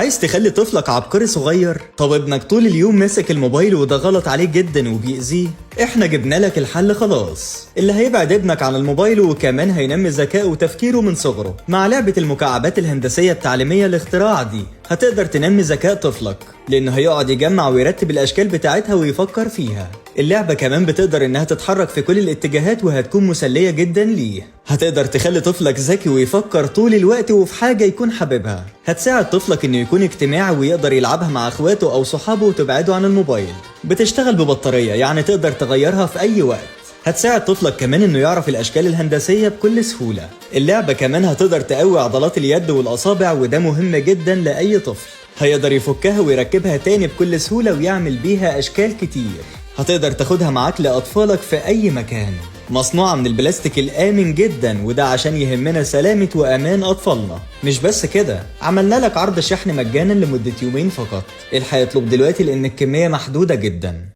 عايز تخلي طفلك عبقري صغير؟ طب ابنك طول اليوم ماسك الموبايل وده غلط عليه جدا وبيأذيه؟ احنا جبنا لك الحل خلاص، اللي هيبعد ابنك عن الموبايل وكمان هينمي ذكائه وتفكيره من صغره. مع لعبة المكعبات الهندسية التعليمية الاختراع دي هتقدر تنمي ذكاء طفلك، لانه هيقعد يجمع ويرتب الاشكال بتاعتها ويفكر فيها. اللعبة كمان بتقدر انها تتحرك في كل الاتجاهات وهتكون مسلية جدا ليه. هتقدر تخلي طفلك ذكي ويفكر طول الوقت وفي حاجة يكون حاببها. هتساعد طفلك انه يكون اجتماعي ويقدر يلعبها مع اخواته او صحابه وتبعده عن الموبايل. بتشتغل ببطارية، يعني تقدر تغيرها في اي وقت. هتساعد طفلك كمان انه يعرف الاشكال الهندسية بكل سهولة. اللعبة كمان هتقدر تقوي عضلات اليد والاصابع، وده مهم جدا لاي طفل. هيقدر يفكها ويركبها تاني بكل سهولة ويعمل بيها اشكال كتير. هتقدر تاخدها معاك لأطفالك في أي مكان. مصنوعة من البلاستيك الآمن جدا، وده عشان يهمنا سلامة وأمان أطفالنا. مش بس كده، عملنا لك عرض شحن مجانا لمدة يومين فقط. الحق اطلب دلوقتي لأن الكمية محدودة جدا.